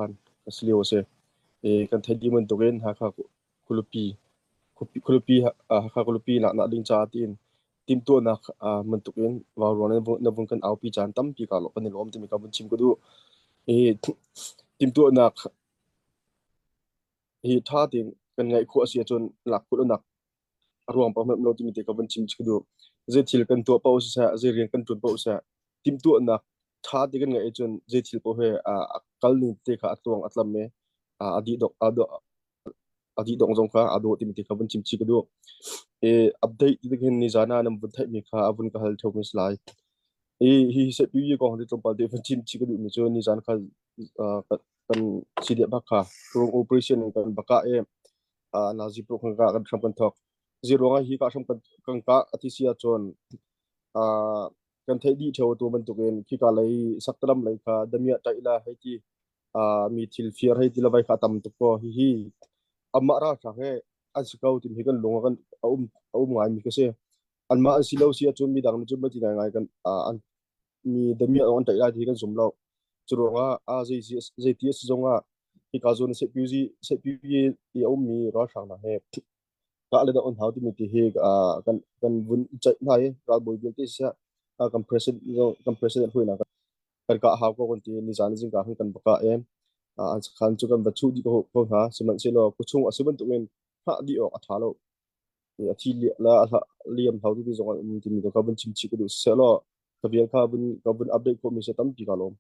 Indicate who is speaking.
Speaker 1: sakhan ka si lio a si. Kan theih dih bantukin Hakha khualipi khualipi Hakha khualipi laknak ding caah tiin timhtuahnak bantukin vauruang na vun kan aupi caan tampi ka kan i lawm timi ka vun chim ka duh. Timhtuahnak hi ṭha tein kan ngaih khawh a si ahcun lak khawh lonak a ruang pa hmanh lo timi te ka vun chim ka duh. Zei thil kan tuah paoh siseh, zei rian kan ṭuan paoh siseh, timhtuahnak ṭha te kan ngeih ahcun zei thil paoh he a kal ning te kha a tluang a tlam i a dih dok a a dih dong zong kha a dawh timi te kha vun chim chih ka duh. I update ti hin nizan ah nan vun theihmi kha a vun ka hal ṭheo mi si lai. I hi hi kong hi tlawmpal te vun chim chih ka duhmi cu nizan kha kan CDF bak kha rung operation in kan baka i nazi pro kan kan hram kan thok. Zi ruangah hi ka hram kan kan ka ati si ahcun kan theih dih ṭheo tu bantukin khika lei saktalam lei kha damiah ṭaih la hei ti mi thil fir hei ti la vai kha tam tuk ko hihi amah ralhrang he an si ko timi hi kan lung ah kan a um ngai mi ka si. Anmah an si lo si ahcun midang nih cun mati ngai ngai kan an mi damiah an ṭaih lai ti kan zum lo. Cu ruangah a zei zei ti a si zongah hika zawn sehpizi sehpizi i a ummi ralhrang hna he kah le dah on hau timi ti hi kan kan vun i ceih hna i ralbawi vialte siseh kan president kan president hruainak kan kah hau ko kan ti. Nizan zingka khan kan va kah i an sakhan cu kan va chuh dih ko ko hna. Sihmanhsehlaw khuachung a si bantukin hngah dih awk a ṭha lo. A thi la a liam hau ti zong an um timi kha vun chim chih ka duh. Siseh law ka vial kha vun ka vun update khawhmi si tampi ka lawm.